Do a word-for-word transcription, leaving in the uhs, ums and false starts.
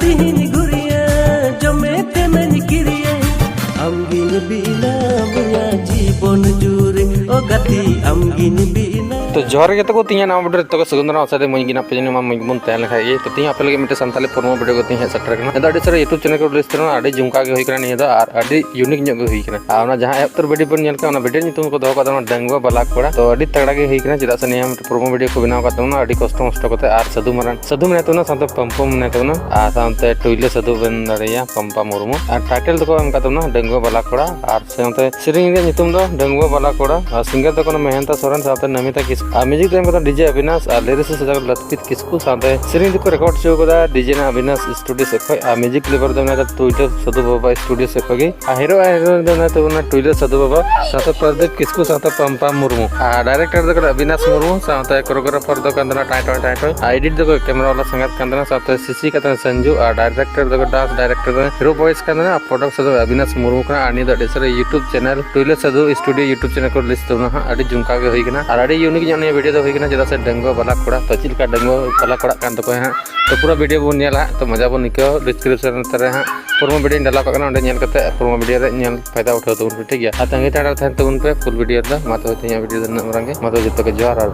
ᱛᱤᱦᱤᱧ ᱜᱷᱩᱨᱤᱭᱟᱹ ᱡᱚᱢᱮ ᱛᱮᱢᱮᱧ ᱠᱤᱨᱤᱭᱟᱹ, ᱟᱢᱜᱤᱧ ᱵᱤᱱᱟ ᱢᱮᱭᱟ ᱡᱤᱵᱚᱱ ᱡᱩᱨᱤ, ᱚ ᱜᱟᱛᱮ ᱟᱢᱜᱤᱧ ᱵᱤᱱᱟ᱾ ᱛᱚ ᱡᱚᱦᱟᱨ ᱜᱮ ᱛᱟᱠᱚ, ᱛᱤᱦᱤᱧᱟᱜ ᱱᱟᱣᱟ video ᱨᱮ ᱡᱚᱛᱚ ᱠᱚ ᱥᱟᱹᱜᱩᱱ ᱫᱟᱨᱟᱢ, ᱟᱥᱟ ᱫᱚ ᱢᱚᱡᱽ ᱜᱮ ᱢᱮᱱᱟᱜ ᱯᱮᱭᱟ, ᱡᱮᱱᱚ ᱢᱟ ᱢᱚᱡᱽ ᱜᱮᱵᱚᱱ ᱛᱟᱦᱮᱸ ᱞᱮᱱᱠᱷᱟᱡ ᱜᱮ᱾ ᱛᱚ ᱛᱤᱦᱤᱧ ᱟᱯᱮ ᱞᱟᱹᱜᱤᱫ ᱢᱤᱫᱴᱮᱱ ᱥᱟᱱᱛᱟᱲᱤ promo video ᱠᱟᱛᱮ ᱦᱮᱡ ᱥᱮᱴᱮᱨ ᱠᱟᱱᱟ᱾ ᱟᱫᱚ ᱟᱹᱰᱤ ᱥᱟᱨᱟ YouTube channel ᱠᱚ list ᱛᱟᱦᱮᱱᱟ, ᱟᱹᱰᱤ ᱡᱩᱢᱠᱟ ᱜᱮ ᱦᱩᱭ ᱠᱟᱱᱟ ᱱᱤᱭᱟᱹ ᱫᱚ, ᱟᱨ ᱟᱹᱰᱤ unique ᱧᱚᱜ ᱜᱮ ᱦᱩᱭ ᱠᱟᱱᱟ᱾ ᱟᱨ ᱚᱱᱟ ᱡᱟᱦᱟᱸ ᱮᱦᱚᱵ ᱩᱛᱟᱹᱨ video ᱵᱚᱱ ᱧᱮᱞ ᱠᱟᱜ, ᱚᱱᱟ video ᱧᱩᱛᱩᱢ ᱠᱚ ᱫᱚᱦᱚ ᱠᱟᱜ ᱛᱟᱵᱚᱱᱟ ᱰᱟᱺᱜᱩᱣᱟᱹ ᱵᱟᱞᱟ ᱠᱚᱲᱟ᱾ ᱛᱚ ᱟᱹᱰᱤ ᱛᱟᱜᱲᱟ ᱜᱮ ᱦᱩᱭ ᱠᱟᱱᱟ, ᱪᱮᱫᱟᱜ ᱥᱮ ᱱᱤᱭᱟᱹ ᱢᱤᱫᱴᱮᱱ promo video ᱠᱚ ᱵᱮᱱᱟᱣ ᱠᱟᱜ ᱛᱟᱵᱚᱱᱟ ᱟᱹᱰᱤ ᱠᱚᱥᱴᱚ ᱢᱚᱥᱴᱚ ᱠᱟᱛᱮ, ᱟᱨ ᱥᱟᱹᱫᱷᱩ ᱢᱟᱨᱟᱱ, ᱥᱟᱹᱫᱷᱩ ᱢᱮᱱᱟᱭ ᱛᱟᱵᱚᱱᱟ, ᱥᱟᱶᱛᱮ ᱯᱟᱢᱯᱚ ᱢᱮᱱᱟᱭ ᱛᱟᱵᱚᱱᱟ, ᱟᱨ ᱥᱟᱶᱛᱮ ᱴᱩᱭᱞᱟᱹ ᱥᱟᱹᱫᱷᱩ ᱵᱮᱱ ᱫᱟᱲᱮᱭᱟ ᱯᱟᱢᱯᱟ ᱢᱩᱨᱢᱩ᱾ ᱟᱨ title ᱫᱚᱠᱚ ᱮᱢ ᱠᱟᱜ ᱛᱟᱵᱚᱱᱟ ᱰᱟᱺᱜᱩᱣᱟᱹ ᱵᱟᱞᱟ ᱠᱚᱲᱟ, ᱟᱨ ᱥᱟᱶᱛᱮ ᱥᱮᱨᱮᱧ ᱨᱮᱭᱟᱜ ᱧᱩᱛᱩᱢ ᱫᱚ ᱰᱟᱺᱜᱩᱣᱟᱹ ᱵᱟᱞᱟ ᱠᱚᱲᱟ, ᱟᱨ singer ᱫᱚ ᱠᱟᱱᱟ ᱢᱮᱦᱮᱱᱛᱟ ᱥᱚᱨᱮᱱ ᱥᱟᱶᱛᱮ ᱱᱚᱢᱤᱛᱟ ᱠᱤᱥᱠᱩ, ᱟᱨ music ᱫᱚ ᱮᱢ ᱠᱟᱫᱟ DJ ᱚᱵᱤᱱᱟᱥ, ᱟᱨ lyricist ᱫᱚ ᱞᱟᱹᱛᱯᱤᱛ ᱠᱤᱥᱠᱩ, ᱥᱟᱶᱛᱮ ᱥᱮᱨᱮᱧ ᱫᱚᱠᱚ record ᱦᱚᱪᱚ ᱠᱟᱫᱟ DJ ᱱᱟ ᱚᱵᱤᱱᱟᱥ studio ᱥᱮᱫ ᱠᱷᱚᱡ, ᱟᱨ music ᱞᱮᱵᱟᱨ ᱫᱚ ᱢᱮᱱᱟᱭ ᱠᱟᱫᱟ ᱴᱩᱭᱞᱟᱹ ᱥᱟᱹᱫᱷᱩ ᱵᱟᱵᱟ studio ᱥᱮᱫ ᱠᱷᱚᱡ ᱜᱮ, ᱟᱨ hero ᱟᱨ heroine ᱫᱚ ᱢᱮᱱᱟᱭ ᱛᱟᱵᱚᱱᱟ ᱴᱩᱭᱞᱟᱹ ᱥᱟᱹᱫᱷᱩ ᱵᱟᱵᱟ, ᱥᱟᱶᱛᱮ ᱯᱨᱚᱫᱤᱯ ᱠᱤᱥᱠᱩ ᱥᱟᱶᱛᱮ ᱯᱟᱢᱯᱟ ᱢᱩᱨᱢᱩ, ᱟᱨ director ᱫᱚ ᱠᱟᱱᱟ ᱚᱵᱤᱱᱟᱥ ᱢᱩᱨᱢᱩ, ᱥᱟᱶᱛᱮ choreographer ᱫᱚ ᱠᱟᱱ ᱛᱟᱦᱮᱱᱟ ᱴᱟᱭ ᱴᱚᱭ ᱴᱟᱭ ᱴᱚᱭ, ᱟᱨ edit ᱫᱚ camera ᱵᱟᱞᱟ ᱥᱟᱸᱜᱟᱛ ᱠᱟᱱ ᱛᱟᱦᱮᱱᱟ, ᱥᱟᱶᱛᱮ CC ᱠᱟᱛᱮ ᱥᱟᱱᱡᱩ, ᱟᱨ director ᱫᱚ dance director ᱫᱚ hero voice ᱠᱟᱱ ᱛᱟᱦᱮᱱᱟ, ᱟᱨ production ᱫᱚ ᱚᱵᱤᱱᱟᱥ ᱢᱩᱨᱢᱩ ᱠᱟᱱᱟ, ᱟᱨ ᱱᱤᱭᱟᱹ ᱫᱚ ᱟᱹᱰᱤ ᱥᱟᱨᱟ YouTube channel ᱴᱩᱭᱞᱟᱹ Sadhu studio YouTube channel ᱠᱚ list ᱛᱟᱵᱚᱱᱟ ᱦᱟᱸᱜ, ᱟᱹᱰᱤ ᱡᱩᱢᱠᱟ ᱜᱮ ᱦᱩᱭ ᱠᱟᱱᱟ, ᱟᱨ ᱟᱹᱰᱤ unique ᱧᱚᱜ ᱱᱤᱭᱟᱹ video ᱫᱚ ᱦᱩᱭ ᱠᱟᱱᱟ, ᱪᱮᱫᱟᱜ ᱥᱮ ᱰᱟᱺᱜᱩᱣᱟᱹ ᱵᱟᱞᱟ ᱠᱚᱲᱟ, ᱛᱚ ᱪᱮᱫ ᱞᱮᱠᱟ ᱰᱟᱺᱜᱩᱣᱟᱹ ᱵᱟᱞᱟ ᱠᱚᱲᱟ ᱠᱟᱱ ᱛᱟᱠᱚᱣᱟ ᱦᱟᱸᱜ, ᱛᱚ ᱯᱩᱨᱟᱹ video ᱵᱚᱱ ᱧᱮᱞᱟ ᱦᱟᱸᱜ, ᱛᱚ ᱢᱚᱡᱟ ᱵᱚᱱ ᱟᱹᱭᱠᱟᱹᱣᱟ᱾ Description ᱨᱮ ᱦᱟᱸᱜ promo video ᱤᱧ ᱰᱟᱞᱟᱣ ᱠᱟᱜ ᱠᱟᱱᱟ, ᱚᱸᱰᱮ ᱧᱮᱞ ᱠᱟᱛᱮ promo video ᱨᱮ ᱧᱮᱞ ᱯᱷᱟᱭᱫᱟ ᱩᱴᱷᱟᱹᱣ ᱛᱟᱵᱚᱱ ᱯᱮ, ᱴᱷᱤᱠ ᱜᱮᱭᱟ? ᱟᱨ ᱛᱟᱺᱜᱤ ᱛᱟᱲᱟᱜ ᱨᱮ ᱛᱟᱦᱮᱱ ᱛᱟᱵᱚᱱ ᱯᱮ full video ᱨᱮᱫᱚ᱾ ᱢᱟ ᱛᱚᱵᱮ ᱛᱮᱦᱮᱧᱟᱜ video ᱫᱚ ᱱᱤᱱᱟᱹᱜ ᱢᱟᱨᱟᱝ ᱜᱮ, ᱢᱟ ᱛᱚᱵᱮ ᱡᱚᱛᱚ ᱜᱮ ᱡᱚᱦᱟᱨ ᱟᱨ